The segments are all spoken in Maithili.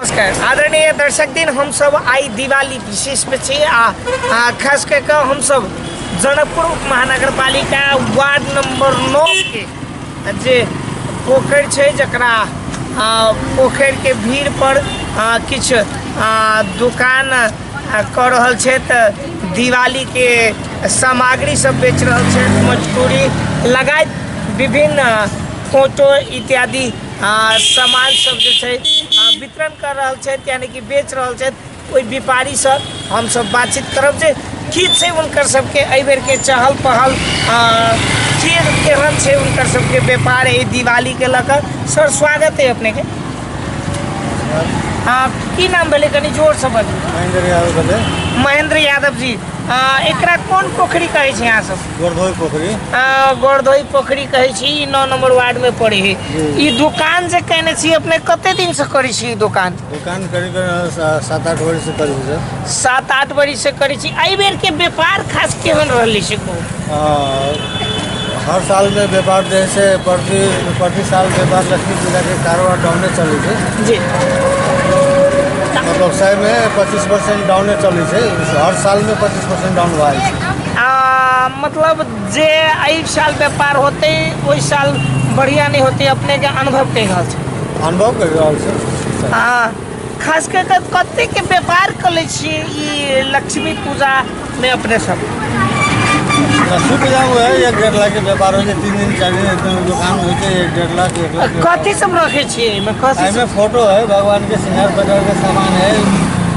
नमस्कार आदरणीय दर्शक दिन, हम सब आई दिवाली विशेष में छी आ खास कर के हम सब जनकपुर उप महानगरपालिका वार्ड नंबर 9 के जे पोखरि छै, जकरा पोखरि के भीड़ पर किछु दुकान कऽ रहल छथि, दिवाली के सामग्री सब बेच रहल छथि, मजदूरी लगाइत विभिन्न फोटो इत्यादि सामान सब जे छै वितरण कर रहल छथि, यानी कि बेच रहल छथि। ओहि व्यापारीसँ हमसब बातचीत करब जे की छै हुनकर सबके एहि बेरके चहल पहल, के केहन छै हुनकर सबके व्यापार एहि दिवालीके लऽ कऽ। सर, स्वागत है अपनेके। की नाम भेलै? कनि जोरसँ बाजू। महेंद्र यादव भेलै। महेंद्र यादव जी, एकरा कोन पोखरि कहै छै अहाँ सब? गोरधोई पोखरि। गोरधोई पोखरि कहै छी। ई 9 नंबर वार्ड में पड़े है। जी। ई दुकान जे कहने छी अपने, कते दिन से करै छी ई दुकान? दुकान करीब 7-8 बरिस से करै छी सर। 7-8 बरिस से करै छी। एहि बेर के व्यापार खास केहन रहलै से कहू। हर साल में व्यापार जे है से प्रति साल व्यापार लक्ष्मी पूजा के कारोबार डाउने चलै छै। मतलब 100 में 25% डाउने चलै छै। हर साल में 25% डाउन भए जाइ छै। मतलब जे एहि साल व्यापार होते ओहि साल बढ़िया नहीं होते, अपने के अनुभव कहि रहल छै? अनुभव कहि रहल छै। खास कर के कते के व्यापार कर लै छियै ई लक्ष्मी पूजा में अपने सब? लक्ष्मी पूजा में है 1-1.5 लाख के व्यापार होइ छै। 3 दिन 4 दिन एकदम दुकान होइ छै, 1-1.5 लाख, 1 लाख। कथी सब रखे छियै एहिमे, कथी एहिमे सब? फोटो है, भगवान के श्रृंगार बजार के सामान है,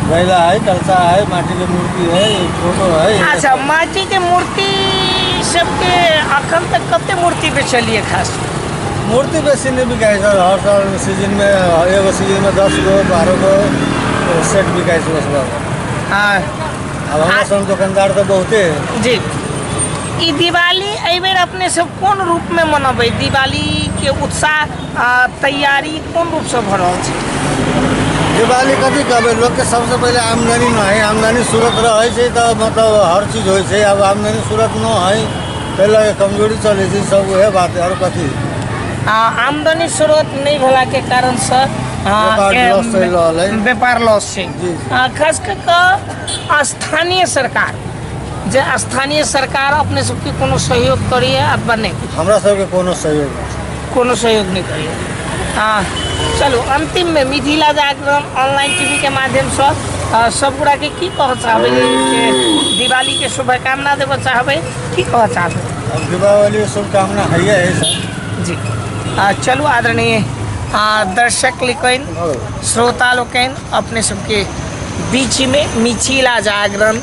घैला है, कलशा है, माटी के मूर्ति है, फोटो है। अच्छा, माटी के मूर्ति सबके अखन तक कते मूर्ति बेचलियै खास? मूर्ति बेसी नहीं बिकाइ सर। हर साल सीजन में एगो सीजन में 10 गो 12 गो सेट बिकाइ छै, बस बस। अब हमरा सब दोकानदार तऽ बहुते है। जी, ई दिवाली एहिबेर अपने सब कोन रूप में मनबै? दिवाली के उत्साह तैयारी कोन रूप से भऽ रहल छै? दिवाली कथी कहबै, लोकके सबसँ पहिले आमदनी न है। आमदनी सूरत रहै छै तऽ मतलब हर चीज होइ छै। आब आमदनी सूरत न है, ताहि लऽ कऽ कमजोरी चलै छै सब। उएह बात है, आओर कथी? आमदनी स्रोत नहि भेलाके कारणसँ व्यापार लॉस चलि रहल है। व्यापार लॉस छै। जी। खास कऽ कऽ स्थानीय सरकार, जे स्थानीय सरकार अपने सबके कोनो सहयोग करैए अथवा नहि? हमरा सबके कोनो सहयोग नहि। कोनो सहयोग नहि करैए। हँ, चलू, अन्तिममे मिथिला जागरण ऑनलाइन टीवीके माध्यमसँ सब गोटाके की कहऽ चाहबै जे दिवालीके शुभकामना देबऽ चाहबै, की कहऽ चाहबै? अब दीपावली शुभकामना है है सर। जी, चलू, आदरणीय दर्शक लोकनि, श्रोता लोकनि, अपने सबके बीचमे मिथिला जागरण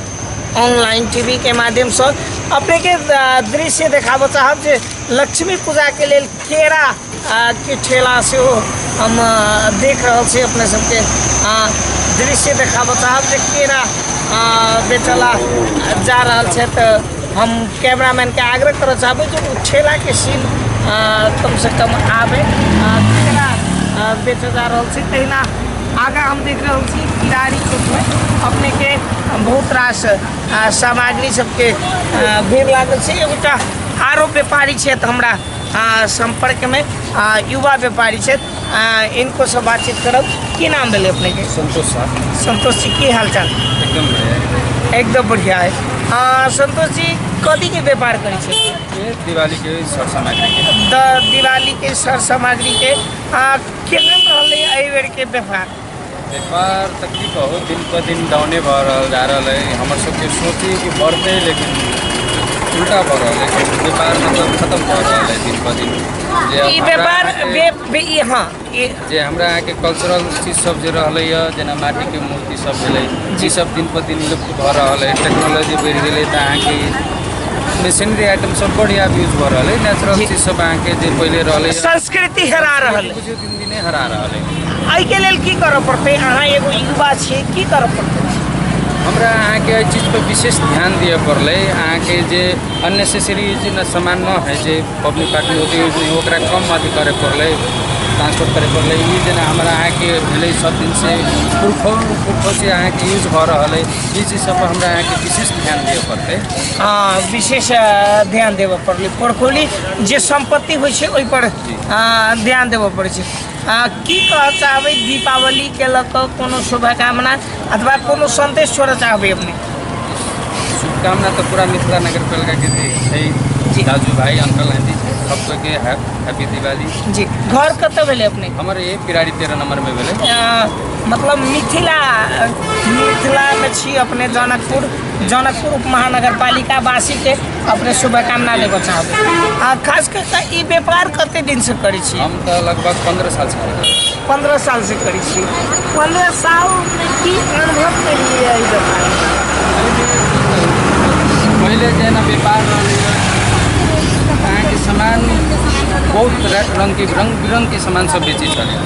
ऑनलाइन टीवीके माध्यमसँ अपनेके दृश्य देखाबऽ चाहब जे लक्ष्मी पूजाके लेल केरा के ठेला सेहो हम देख रहल छी। अपने सबके दृश्य देखाबऽ चाहब जे केरा बेचला जा रहल छै, तऽ हम कैमरामैनके आग्रह करऽ चाहबै जे ओ ठेलाके सीन कमसँ कम आबै। केरा बेचल जा रहल छै। तहिना आगाँ हम देख रहल छी किरारी चौकमे अपनेके बहुत रास सामग्री सबके भीड़ लागल छै। एगोटा आरो व्यापारी छथि हमरा सम्पर्कमे, युवा व्यापारी छथि, इनको से बातचीत करब। की नाम भेलै अपनेके? संतोष साह। संतोष जी, की हाल चाल? एकदम बढ़िया। एकदम बढ़िया है। संतोष जी, कथी के व्यापार करै छी? ये दिवाली के सर सामग्री के। दिवाली के सर सामग्री के। केहन रहलै एहि बेर के व्यापार? व्यापार तऽ की कहू, दिन पर दिन डाउने भऽ रहल जा रहल है। हमर सबके सोची कि बढ़तै, लेकिन उल्टा भऽ रहल है। व्यापार मतलब खत्म भऽ रहल है दिन पर दिन। जे ई हमरा व्यापार अहाँके- ई हँ ई जे हमरा अहाँके कल्चरल चीज सब जे रहलै यऽ, जेना माटीके मूर्ति सब भेलै, ई सब दिन पर दिन लुप्त भऽ रहल है। टेक्नोलॉजी बढ़ि गेलै तऽ अहाँके मशीनरी आइटम सब बढ़िया यूज भऽ रहल है। नेचुरल चीज सब अहाँके जे पहिले रहलै, संस्कृति हेरा रहल है। बुझियौ दिन दिने हरा रहल है। एहिके लेल की करऽ पड़तै? अहाँ एगो युवा छियै, की करऽ पड़तै? हमरा अहाँके एहि चीजपर विशेष ध्यान दिअ पड़लै। अहाँके जे अननेसेसरी जे सामान न है, जे पब्लिक पार्टी होते यूज नहीं, ओकरा कम अथी करे पड़लै, ट्रांसपोर्ट करे पड़लै। ई जेना हमरा अहाँके भेलै, सब दिनसँ पुरखो पुरखोसँ अहाँके यूज भऽ रहल है, ई चीज सब पर हमरा अहाँके विशेष ध्यान दिअ पड़तै। हँ, विशेष ध्यान देबऽ पड़लै। पुरखौली जे सम्पत्ति होइ छै, ओहिपर ध्यान देबऽ पड़ै छै। की कहऽ चाहबै दीपावलीके लऽ कऽ कोनो शुभकामना अथवा कोनो सन्देश छोड़ऽ चाहबै अपने? शुभकामना तऽ पूरा मिथिला नगर पालिकाके जे छै जी। दाजू भाई अंकल आंटी छै सबके हैप्पी दिवाली। जी, घर कतऽ भेलै अपने? हमर ये पिरारी 13 नंबरमे भेलै। मतलब मिथिलामे छी अपने, जनकपुर, जनकपुर उप महानगरपालिका वासीके अपने शुभकामना देबऽ चाहबै। आ खास कऽ कऽ ई व्यापार कते दिनसँ करै छी? हम तऽ लगभग 15 सालसँ करै छी। 15 सालसँ करै छी। 15 सालमे की अनुभव केलियै एहि व्यापारमे? पहिले जेना व्यापार रहलै, अहाँके सामान बहुत रङ्गके, रङ्ग बिरङ्गके सामान सब बेचै छलै।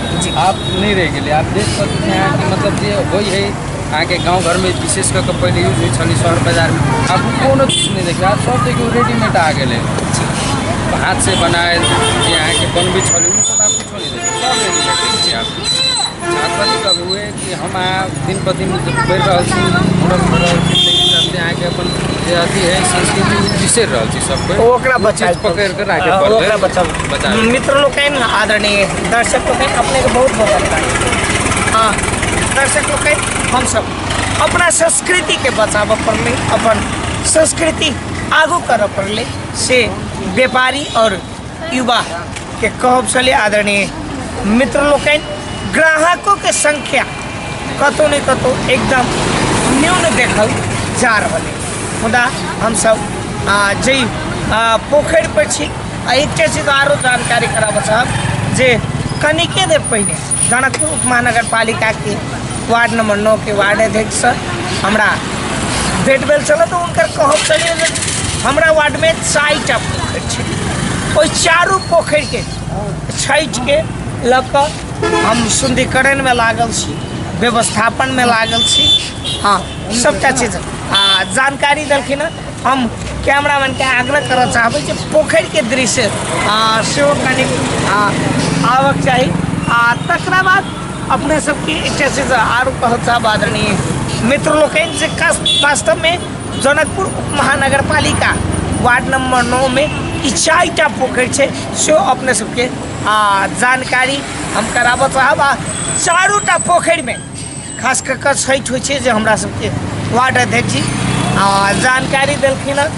आब नहि रहि गेलै। आब देख सकै छी अहाँके, मतलब जे होइ हइ अहाँके गाँव घरमे विशेष कऽ कऽ पहिले यूज होइ छलै, शहर बाजारमे आब कोनो चीज नहि देखबै। आब सब देखियौ रेडीमेड आ गेलै। हाथसँ बनायल जे अहाँके बनबै छलै, ओ सब आब कुछो नहि देखबै, सब रेडीमेड दै छै आब। आ कथी कहबै, उएह कि हम अहाँ दिन पर दिन बढ़ि रहल छी, उम्र बढ़ि रहल छी, ताहि हिसाबसँ अहाँके अपन जे अथी हइ संस्कृति, ओ बिसरि रहल छी सब कोइ। ओकरा बचाबै पकड़ि कऽ राखै पड़तै। ओकरा बचाउ। बचाबै। मित्र लोकनि, आदरणीय दर्शक लोकनि, अपनेके बहुत बहुत धन्यवाद। हँ दर्शक लोकनि, हमसब अपना संस्कृतिके बचाबऽ पड़लै, अपन संस्कृति आगू करऽ पड़लै, से व्यापारी आओर युवाके कहब छलै। आदरणीय मित्र लोकनि, ग्राहकोके संख्या कतहु ने कतहु एकदम न्यून देखल जा रहल अइ, मुदा हमसब जाहि पोखरि पर छी, आ एकटा चीज आरो जानकारी कराबऽ चाहब जे कनिके देर पहिने जनकपुर उप महानगरपालिकाके वार्ड नंबर 9 के वार्ड अध्यक्षसँ हमरा भेट भेल छल, तऽ हुनकर कहब छलै जे हमरा वार्डमे 4टा पोखरि छै, ओहि चारू पोखरिके छठिके लऽ कऽ हम शुद्धिकरणमे लागल छी, व्यवस्थापनमे लागल छी। हँ, सभटा चीज आ जानकारी देलखिन हँ। हम कैमरामैनके आग्रह करऽ चाहबै जे पोखरिके दृश्य सेहो कनि आबक चाही। आ तकरा बाद अपने सबके एकटा चीज आरो कहऽ चाहब आदरणीय मित्र लोकनि जे वास्तवमे जनकपुर उप महानगरपालिका वार्ड नंबर 9 मे ई 4टा पोखरि छै, सेहो अपने सबके जानकारी हम कराबऽ चाहब। आ चारूटा पोखरिमे खास कऽ कऽ छठि होइ छै, जे हमरा सबके वार्ड अध्यक्ष जी जानकारी देलखिन हँ।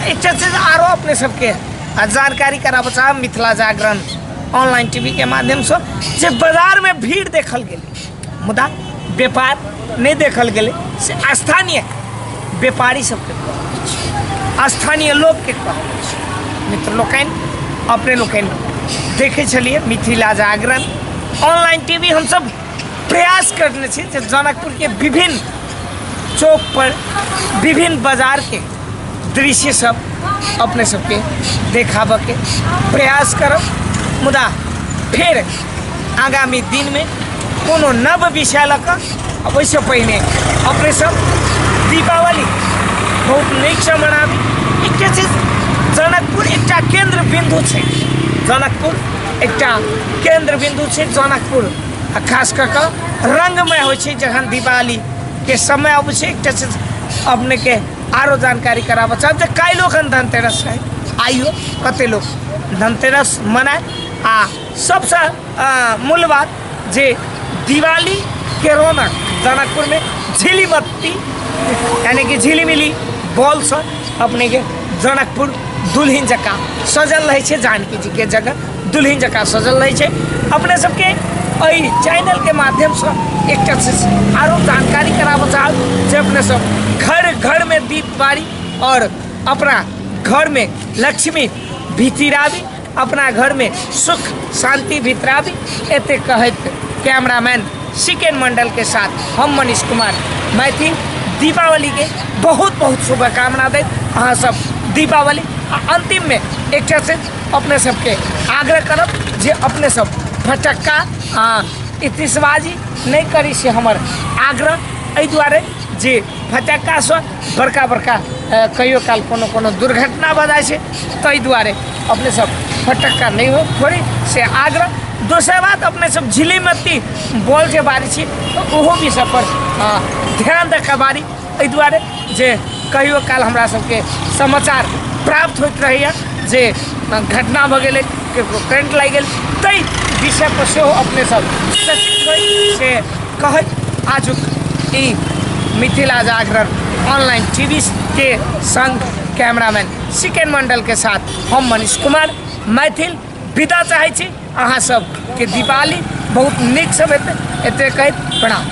एकटा चीज आरो अपने सबके जानकारी कराबऽ चाहब मिथिला जागरण ऑनलाइन टी वी के माध्यमसँ जे बाजारमे भीड़ देखल गेलै मुदा व्यापार नहि देखल गेलै, से स्थानीय व्यापारी सबके कहब अछि, स्थानीय लोकके कहब अछि। मित्र लोकनि, अपने लोकनि देखै छलियै मिथिला जागरण ऑनलाइन टी वी। हमसब प्रयास करने छी जे जनकपुरके विभिन्न चौक पर विभिन्न बाजारके दृश्य सब अपने सबके देखाबऽके प्रयास करब, मुदा फेर आगामी दिनमे कोनो नव विषय लऽ कऽ। ओहिसँ पहिने अपने सब दीपावली बहुत नीकसँ मनाबी। एकटा चीज, जनकपुर एकटा केन्द्र बिन्दु छै, जनकपुर एकटा केन्द्र बिन्दु छै। जनकपुर आ खास कऽ कऽ रङ्गमय होइ छै जखन दीपावलीके समय अबै छै। एकटा चीज अपनेके आरो जानकारी कराबऽ चाहब जे काल्हि एखन धनतेरस है, आइयो कते लोक धनतेरस मनाय। आ सबसँ मूल बात जे दिवालीके रौनक जनकपुरमे झिली बत्ती यानी कि झिलीमिली बॉलसँ अपनेके जनकपुर दुल्हिन जकाँ सजल रहै छै, जानकी जीके जगह दुल्हिन जकाँ सजल रहै छै। अपने सबके एहि चैनलके माध्यमसँ एकटा चीज आरो जानकारी कराबऽ चाहब जे अपने सब घर घरमे दीप बारी आओर अपना घरमे लक्ष्मी भितिराबी, अपना घरमे सुख शान्ति भितराबी। एते कहैत कैमरामैन सिकेन मंडल के साथ हम मनीष कुमार मैथिल दीपावली के बहुत बहुत शुभकामना दैत अहाँ सब दीपावली। आ अंतिम में एकटा से अपने सबके आग्रह करब जे अपने सब फटक्का आ इतिशबाजी नहि करी, से हमर आग्रह। एहि दुआरे जे फटक्कासँ बड़का बड़का कहियो काल कोनो कोनो दुर्घटना भऽ जाइ छै, ताहि दुआरे अपने सब फटक्का नहि हो फोड़ी, से आग्रह। दोसर बात, अपने सब झिलीमत्ती बॉल जे बारी छी तऽ ओहो विषय पर ध्यान दऽ कऽ बारी। एहि दुआरे जे कहियो काल हमरा सबके समाचार प्राप्त होइत रहैए जे घटना भऽ गेलै, ककरो करेंट लागि गेल। ताहि विषयपर सेहो अपने सब सचेत होइ से कहैत आजुक ई मिथिला जागरण ऑनलाइन टीवी के संग कैमरामैन सिकेन मंडल के साथ हम मनीष कुमार मैथिल विदा चाहै छी। अहाँ सबके दीपावली बहुत नीकसँ हेतै, एते कहैत प्रणाम।